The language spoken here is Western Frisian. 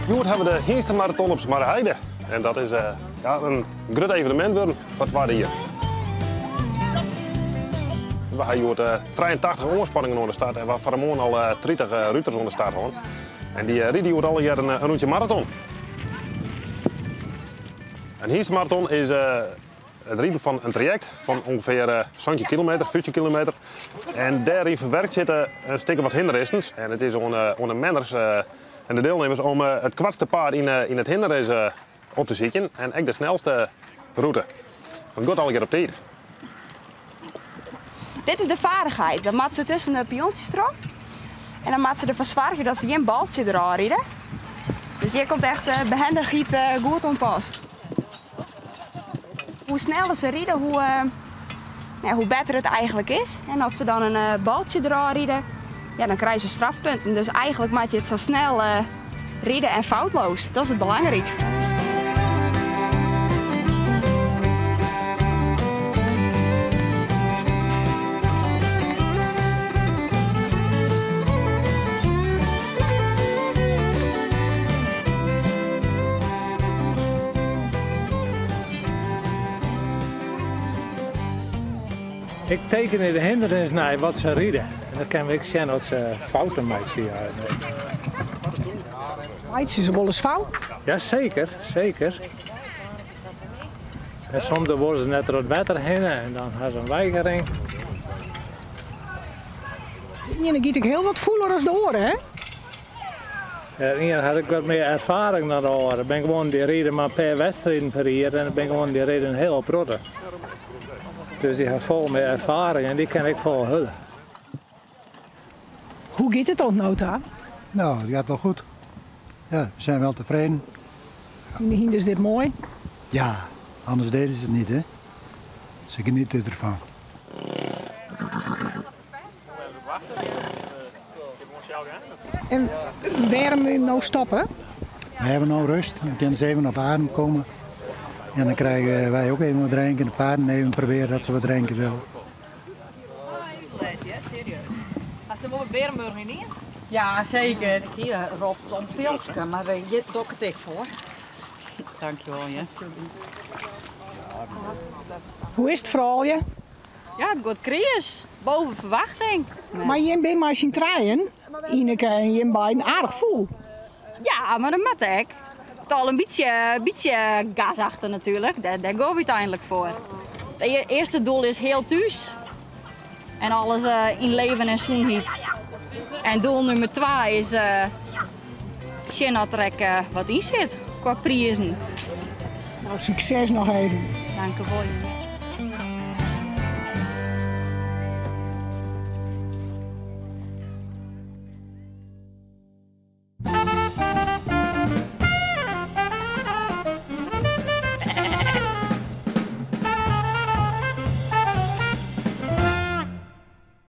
Hjoed hawwe we de Hynstermaraton op Smarreheide. En dat is ja, in grut evenemint wurden foar it twadde jier. We ha hjoed 83 oanspanningen oan de start en we ha foar de moarn al 30 ruters oan de start hân. En dy ride hjoed allegear in rûntsje maraton. In hynstermaraton is it riden fan in trajekt fan ûngefear 17 kilometer, 15 kilometer. En dêryn ferwerkt sitte in stik of wat hindernissen. En it is oan de menners en de dielnimmers om it koartste paad yn it hindernis op te sykjen en ek de snelste rûte. Want it giet allegear op tiid. Dit is de vaardigheid. Dan moatte se tusken de piontsjes troch. En dan moatte se derfoar soargje dat se gjin baltsje derôf ride. Dus hjir komt echt behendichheid goed oan pas. Hoe sneller se ride, hoe, ja, hoe better it eigentlik is. En as se dan in baltsje derôf ride, ja, dan krije se strafpunten. Dus eigentlik moatte je it sa snel ride en foutloos. Dat is it belangrykst. Ik tekenje de hindernis nei wat se ride. En dan kinne we ek sjen oft se fouten meitsje. Ja. Meitsje se wolris fout? Ja, seker, seker. En soms dan wolle se net troch it wetter hinne en dan ha se in weigering. De iene giet ek hiel wat fûler as de oare, hè? De ien hat ek wat mear erfaring dan de oare. Der binne guon dy ride mar in pear wedstriden per jier en der binne guon dy ride in hiele protte. Dus dy ha folle mear erfaring en dy kinne ek folle hurder. Hoe giet it oant no ta? Nou, it giet wol goed. Ja, we zijn wel tevreden. Fine de hynders dit moai? Ja, anders deden ze het niet, hè. Ze genieten ervan. En wêrom wolle jim no stoppe? We hebben no rust, we kinne se even op adem komme. En dan krije wy ook even wat drinken. De paarden even proberen dat se wat drinken willen. Hast der wol wat bearenburch yn dien? Ja, seker. Ik hie Rob om pilske, mar hjir doch ik it ek foar. Dankjewol, ja. Hoe is it froulju? Ja, it giet kreas. Boven verwachting. Mar jim binne mei syn trijen, Ineke en jim beiden, aardich fûl. Ja, mar dat moat ek. It al in bytsje, bytsje gas achter natuerlik. Dêr, dêr gean we úteinlik foar. It earste doel is hiel thús. En alles eh, yn leven en sûnheid. En doel nûmer twa is uh, sjen oft der ek eh, wat yn sit kwa prizen. Nou, sukses noch even. Dankewol.